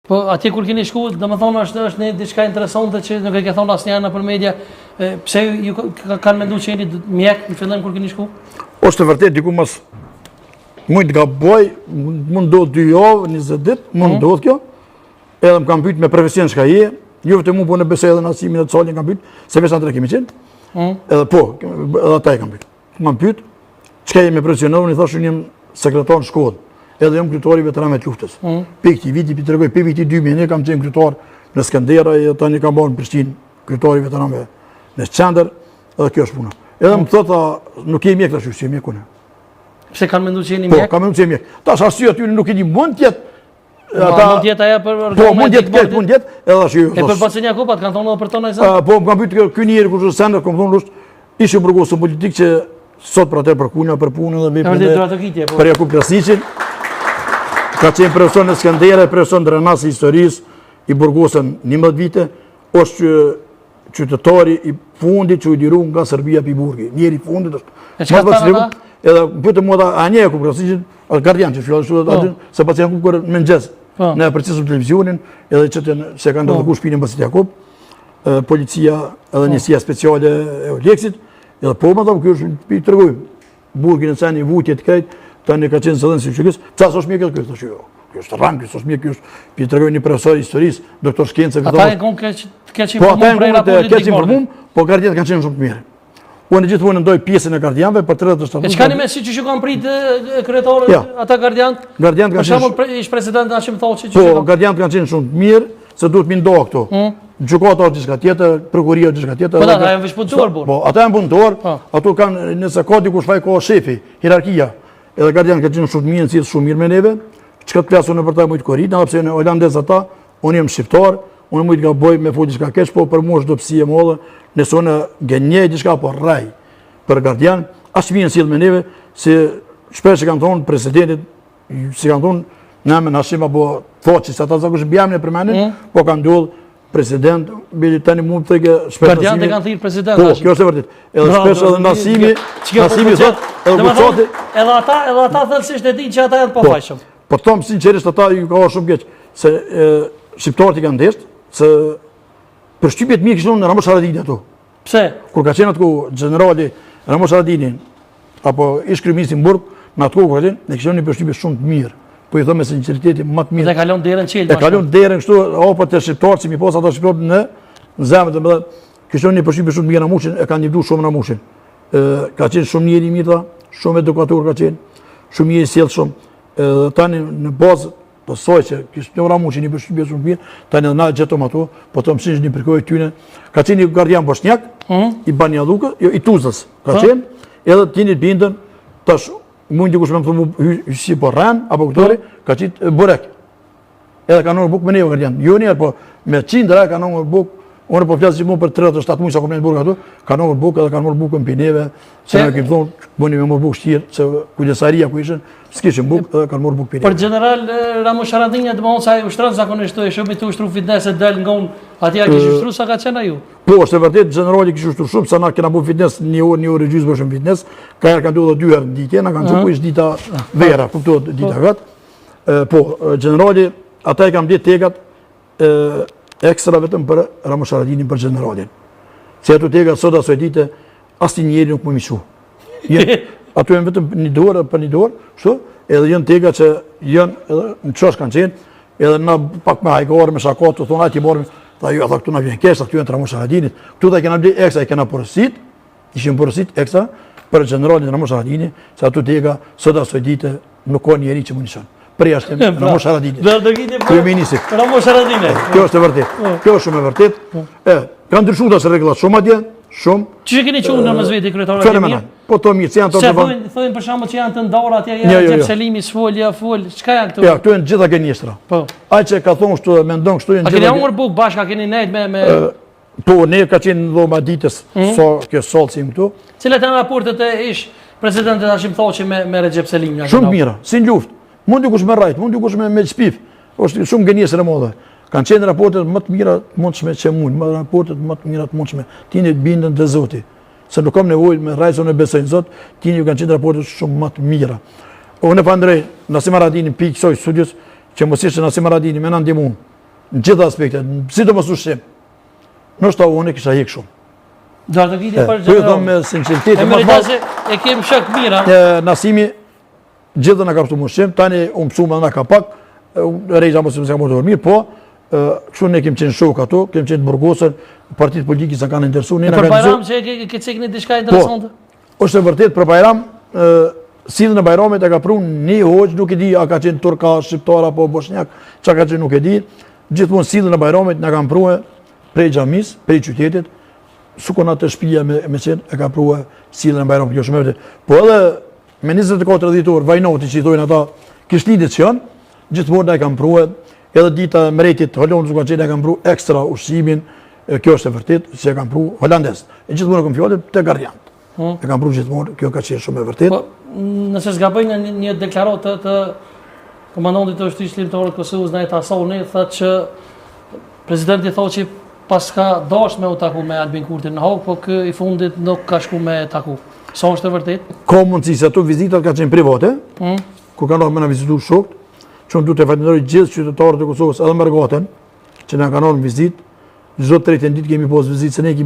Po, atje kur keni shku, domethonë është, është një diçka interesante që nuk e ke thonë asnjëherë nëpër media, pse ju kanë mendu që jeni mjek në fillim kur keni shku? Është e vërtet, diku mas mund të gaboj, mund ndodhë dy javë, 20 ditë, mund mhm. ndodhë kjo, edhe më kanë pytë me profesion çka je, jo vetëm mu, po unë besoj edhe Nasimin e Calin kanë pytë, se veç na tre kemi qenë, mhm. edhe po, edhe ata e kanë pytë. Më kanë pytë, çka je me profesion, unë i thashë unë jam sekretar në shkollë, edhe jam kryetari i veteranëve të luftës. Mm. Prej këtij viti, po tregoj, prej viti 2001 kam qenë kryetar në Skenderaj, edhe tani kam bërë në Prishtinë, kryetari i veteranëve në qendër, edhe kjo është puna. Edhe më mm. thotë, nuk je mjek tash, s'jam mjek unë. Pse kanë menduar që jeni po, mjek? Po, kanë menduar që jam mjek. Tash arsye aty nuk e di, mund të jetë Ata mund të jetë ajo për organet. Po mund të jetë këtë, mund të jetë, edhe tash ju. E për Bacën Jakup, kanë thonë edhe për tonë ai. Po më kanë pyetur ky njeri kush është sender, kam thonë është ish i burgosur politik që sot për atë për kuna për punën dhe veprën. Është po. Për Jakup Krasniqin. Ka qenë profesor në Skenderaj, profesor në Drenas i historisë, i burgosur 11 vite, është qytetari i fundit që u liru nga Serbia pi burgi. Njeri i fundit është. E çka thanë ata? Edhe më pyetën mua a njeh Jakup Krasniqin, a gardian që fjalë kështu po. aty, se pasi Jakup kur në mëngjes. Po. Ne e përcjellëm televizionin, edhe që të se kanë po. ndërtuar shtëpinë mbas Jakup, policia edhe njësia speciale e EULEX-it, edhe po më thonë ky është pi tregojmë. Burgin e ceni vujtje të krejt, tani ka qenë zëdhënës i UÇK-së, ca s'është mjek edhe ky, thashë jo. Ky është rran, ky s'është mjek, ky është pi tregoj një profesor historisë, doktor shkence, Ata janë konë keq keq po, informuar prej raportit keq informuar, po gardianët kanë qenë shumë të mirë. Unë gjithmonë ndoj pjesën e gardianëve për 37. E çka me si që kanë prit kryetarët ja. ata gardianët? Gardianët kanë qenë. Për shembull ish president Hashim Thaçi që Po, gardianët kanë qenë shumë të mirë, se duhet mi ndo këto. Mm. Gjykata është diçka tjetër, prokuroria është diçka tjetër. Po ata janë veç punëtor burr. Po, ata janë punëtor, po. ato kanë nëse ka dikush faj ka shefi, hierarkia. Edhe gardianët kanë qenë shumë të mirë, sjell shumë mirë me neve. Çka të flas unë për ta mujt korit, edhe pse janë holandez ata, unë jam shqiptar, unë mujt gaboj me fol diçka keq, po për mua është dobësi e madhe, nëse unë gënjej diçka apo rrej për gardian, aq mirë sjell me neve, se shpesh e kanë thonë presidentit Si kanë thonë, në emën Hashim apo Thaçi, se ata zakonisht mbiemrin e përmenin, mm. po kanë ndodhë president, bili tani mund të thëjke shpesh Nasimi. Gardianët e kanë thirrë president. Po, kjo është e vërtetë. Edhe shpesh edhe Nasimi, Nasimi thot, edhe Gucati. Edhe ata, edhe ata thellësisht e dinë që ata janë të po, pafajshëm. Po të them sinqerisht ata ju ka shumë keq se shqiptarët i kanë desht, se përshtypje të mirë kishin në Ramush Haradinaj ato. Pse? Kur ka qenë atë kohë gjenerali Ramush Haradinaj apo ish kryeministri në burg, në atë kohë kur ka qenë, ne kishim një përshtypje shumë të mirë. Po i them me sinqeritetin më të mirë. Dhe kalon derën çel. E kalon derën kështu, apo te shqiptarët si mi pas ata shqiptarët në në zemër, domethënë, kishim një përshtypje shumë të mirë Ramushin, e kanë ndihmu shumë Ramushin. Ë ka qenë shumë njeri i mirë, shumë edukator ka qenë, shumë njeri i sjellshëm. Edhe tani në bazë Po soj që kishte një Ramushi një përshtypje shumë mirë, tani edhe na gjetëm ato, po të mësishë një përkojë tyne. Ka qenë një gardian boshnjak, mm. i Banja Llukës, jo, i Tuzlës, ka po. qenë, edhe të jeni bindën, tash mund dikush me më thonë mu si po rren, apo këtori, po. ka qenë burek. Edhe ka ngrënë bukë me neve gardian. Jo njëherë, po me qindra ka ngrënë bukë, unë po flas gjithmonë për 37 muaj sa kom nejt n'burg ato, ka ngrënë bukë edhe kanë marrë bukën pi neve, se ne kemi thonë, bëni me marrë bukë shtirë, se kujdesaria ku ishin, S'kishim bukë dhe kanë marrë bukë pi neve. Për gjeneral Ramush Haradinaj, domethënë se ai ushtron zakonisht e shumë të ushtru fitness e del nga unë, atje a kish ushtru sa ka qenë ajo? Po, është e vërtet, gjenerali kish ushtru shumë, sa na kena bu fitness një orë, një orë e gjysmë shumë fitness, ka herë ka ndodhur dy herë në ditë, na kanë çu ku ish dita vera, kuptohet dita po. vet. Po, gjenerali, ata i kanë blet tegat ekstra vetëm për Ramush Haradinajn për gjeneralin. Se ato tega sot asoj dite, asnjë njeri nuk mun m'i çu. Ato janë vetëm një dorë për një dorë, kështu, edhe janë tega që janë edhe në qosh kanë qenë, edhe na pak me hajgare, me shaka, të thonë, ajtë i marrim, tha jo, tha këtu na vjen keq, tha këtu janë të Ramush Haradinajt, këtu tha i kena ble ekstra, i kena porosit, ishin porosit ekstra për gjeneralin Ramush Haradinaj, se ato tega sot asoj dite nuk ka njeri që mund i çon. Përjashtim pra, Ramush Haradinaj. Dhe do kiti për kryeministrit. Ramush Haradinaj. Kjo është e vërtetë. Po. Kjo është shumë e vërtetë. Po. E, kanë ndryshuar tash rregullat shumë atje, shumë. Çi e keni çuar në mes veti kryetarët e mirë? Po to mirë, se janë të Se thonë, thonë për shembull që janë të ndarë atje, ja jo, jo, jo. Selimi s'fol, ja fol. Çka janë këto? Ja, këto janë gjitha gënjeshtra. Po. Ai që ka thonë kështu dhe mendon kështu janë gjitha. A keni hëngër bukë bashkë, a keni nejt me me Po, ne ka qenë në dhoma ditës, mm. sa kjo sallë si këtu. Cilat janë raportet e ish presidentit Hashim Thaçi me, me Rexhep Selimin? Shumë mira, si në luftë. Mund dikush me rrejt, mund dikush me, me shpif. është shumë gënjeshtër e madhe. Kanë qenë raportet më të mira të mundshme që mund, më raportet më të mira të mundshme. Të jeni të bindën te Zoti. Se nuk kam nevojë me rrejt, se unë besoj në Zot, të jeni kanë qenë raportet shumë më të mira. Unë e falënderoj Nasim Haradinajn pi kësaj studios, që mos ishte Nasim Haradinaj me na ndihmu. Në gjitha aspektet, sidomos ushqim. Ndoshta unë kisha hek shumë. Duartrokitje për Po ju them me sinqeritet. E merita se e kem shok mira. Nasimi gjithë na ka pshtu ushqim, tani u mësum edhe na ka pak, rejta mos më s'ka mirë, po kështu ne kem qenë shok ato, kem qenë të burgosur, partitë politike s'na kanë interesu, ne na kanë. Për Bajram që e ke cekë një diçka po, interesante? Po. Është e vërtet për Bajram, sjelljen e Bajramit e ka pru një hoxhë, nuk e di a ka qenë turk a, shqiptar apo boshnjak, çka ka qenë nuk e di. Gjithmonë sjelljen e Bajramit na kanë pru prej xhamisë, prej qytetit, s'u kon te shpia me, me qenë, e ka pru sjelljen e Bajramit, kjo shumë e vërtet. Po edhe me 24 dhjetor, vajnoti që i thojnë ata, Krishtlindjet që janë, gjithmonë na e kanë pru, edhe dita e mretit Holandës ka qenë, e kanë pru ekstra ushqimin, kjo është e vërtet, që e kanë pru holandez. E gjithmonë e kom fjalën te gardianët. Hmm. E kanë pru gjithmonë, kjo ka qenë shumë e vërtet. Po, nëse s'gaboj në një deklaratë të, të komandantit të ushtrisë çlirimtare të Kosovës Nait Hasani, tha që presidenti Thaçi paska dasht me u taku me Albin Kurtin në Hagë, po ky i fundit nuk ka shku me taku. Sa është e vërtet? Ka mundësi se ato vizitat ka qenë private, mm. kur kanë ardhur me na vizitu shokët, që unë du të falenderoj gjithë qytetarët e Kosovës edhe mërgatën, që na kanë ardhur në vizitë, çdo të tretën ditë kemi pas vizitë, se ne kemi.